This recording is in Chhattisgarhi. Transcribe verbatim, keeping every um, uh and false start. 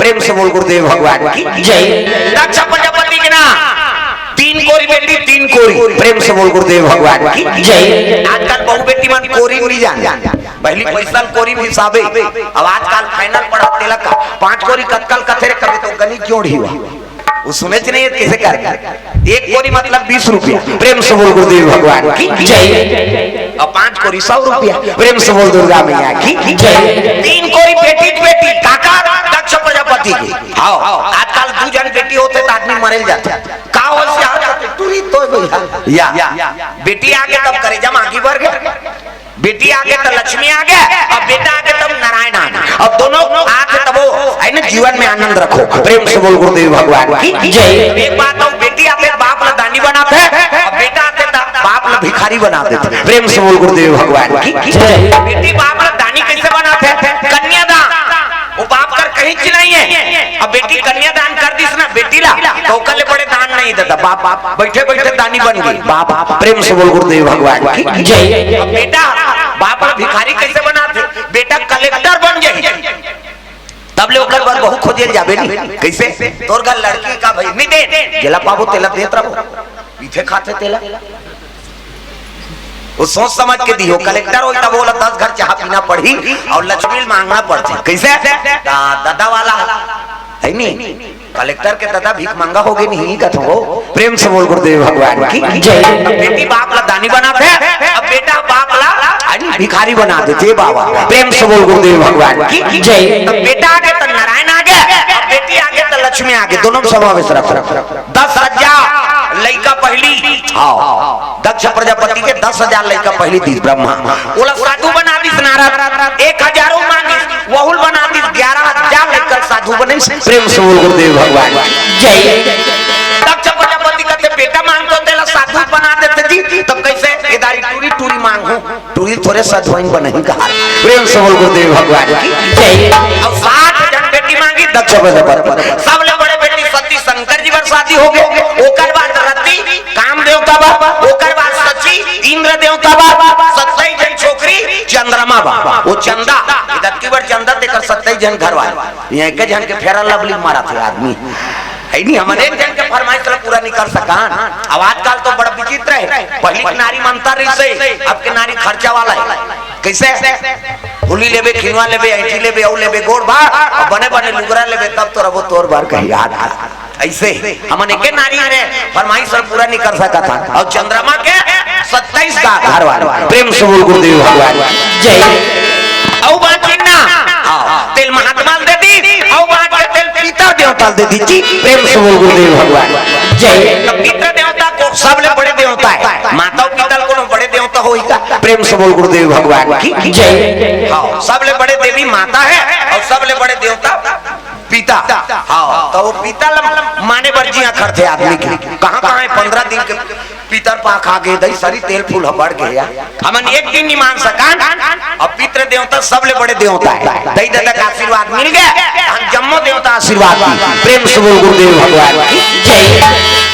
प्रेम से बोल गुरुदेव भगवान की जय। दक्ष प्रजापति के ना तीन कोरी बेटी, तीन कोरी। प्रेम से बोल गुरुदेव भगवान की जय। आजकल बहू बेटी मन कोरी नहीं जान, पहली पैसा कोरी भी हिसाबे। अब आजकल फाइनल पढ़ा तेला का पांच कोरी कतकल कथे रे, कभी तो गणित जोड़ ही हुआ। वो सुने च नहीं है किसे कर। एक कोरी मतलब बीस रुपया। प्रेम से बोल गुरुदेव भगवान की जय। अब पांच कोरी सौ रुपया। प्रेम से बोल दुर्गा मैया की जय। तीन कोरी बेटी, बेटी काका दक्ष प्रजापति की। हाँ, आजकल दू जन बेटी होथे त आदमी मरेल जाथे। का हो सिया टूरी तो भैया या बेटी आगे तब करे जमा आगे बढ़ गया। बेटी आगे तो लक्ष्मी आगे, अब बेटा आगे तब नारायण आगे। अब दोनों आगे तब वो है ना, जीवन में आनंद रखो। प्रेम से बोल गुरुदेव भगवान की जय। एक बात हो, बेटी आगे बाप ला दानी बनाथे, अब बेटा आगे तब बाप ला भिखारी बना देथे। प्रेम से बोल गुरुदेव भगवान की जय। बेटी बाप ला दानी कैसे बनाथे? कन्यादान। वो बाप कर कहीं च नहीं है। अब बेटी कन्यादान कर दिस ना बेटी ला, तो ओकर ले बड़े दान नहीं देता बाप। बाप बैठे बैठे दानी बन गई बाप। प्रेम से बोल गुरुदेव भगवान की जय। अब बेटा बाप ला भिखारी कैसे बनाथे? बेटा कलेक्टर बन जाही, तब ले ओकर बर बहू खोजे ल जाबे नहीं। कैसे? तोर घर लड़की का भाई नहीं दे, जेला पाबो तेला देत रहो, पीथे खाथे तेला। वो सोच समझ के दिहो, कलेक्टर होई तब ओला दस घर चाह पीना पड़ही और लक्ष्मी ल मांगना पड़थे। कैसे? दा-, दादा वाला है नहीं, कलेक्टर के दादा भीख मांगा होगे नहीं कथो। प्रेम से बोल गुरुदेव भगवान की जय। अब बेटी बाप ला दानी बनाथे, अब बेटा बाप ला है नहीं, भिखारी बना देथे बाबा। प्रेम से बोल गुरुदेव भगवान की जय। अब बेटा आगे तो नारायण आगे, अब बेटी आगे तो लक्ष्मी आगे, दोनों में समावेश रखो। दस हजार लइका पहली, हाँ, दक्ष प्रजापति के दस हजार लइका पहली दिस ब्रह्मा, ओला साधु बना दिस नारद, एक हजारों मांगिस, वहुल बना दिस, ग्यारह हजार लइका साधु बने। प्रेम से बोल गुरुदेव भगवान की जय। दक्ष प्रजापति कहते बेटा मांगतो तेला साधु बना देते जी, तो कैसे? एदारी टूरी टूरी मांगहूं, टूरी थोरे सधुआइन बनही कहा। प्रेम से बोल गुरुदेव भगवान की जय। अब साठ जन बेटी मांगी दक्ष प्रजापति, सबले बड़े बेटी सती शंकर जी बर शादी हो गए, ओकर बाद रति काम देवता बा, ओकर बाद शची इंद्र देवता बा, सत्ताईस जन छोकरी चंद्रमा बा। वो चंदा, ये दक्की बर चंदा तेकर सत्ताईस जन घर वाले, ये एक जन के फेरा लवली मारा थे आदमी। है नहीं, हमन एक जन के फरमाइश ला पूरा नहीं कर सकान। अब आजकल तो बड़ा विचित्र है, पहली के नारी मनता रही से, अब के नारी खर्चा वाला है। कैसे? फुली लेबे, खिनवा लेबे, ऐठी लेबे, औ लेबे, गोड़ बार, और बने बने लुगरा लेबे, तब तो रबो तोर बार कही याद आ। ऐसे हमन एके नारी रे फरमाइश ला पूरा नहीं कर सकत हा। और चंद्रमा के सत्ताईस का घर वाले। प्रेम से बोल गुरुदेव भगवान जय। औ बात ना, हाँ, तेल महात्मा दे दी, औ बात के तेल पितर देवता दे दी जी। प्रेम से बोल गुरुदेव भगवान जय। तो पितर देवता को सबले बड़े देवता है, माता पितर को बड़े देवता होई का? प्रेम से बोल गुरुदेव भगवान की जय। हाँ, सबले बड़े देवी माता है और सबले बड़े देवता पिता। हाँ, तो वो पिता ला माने बर जिया खरथे आदमी के। कहाँ कहाँ है पंद्रह दिन के पितर पाख आ गए, दई सरी तेल फूल ह बढ़ गए यार। हमन एक दिन नहीं मान सकान। अब पितृ देवता सबले बड़े देवता है, दई दादा का आशीर्वाद मिल गया, हम जम्मो देवता आशीर्वाद दी। प्रेम से बोल गुरुदेव भगवान की जय।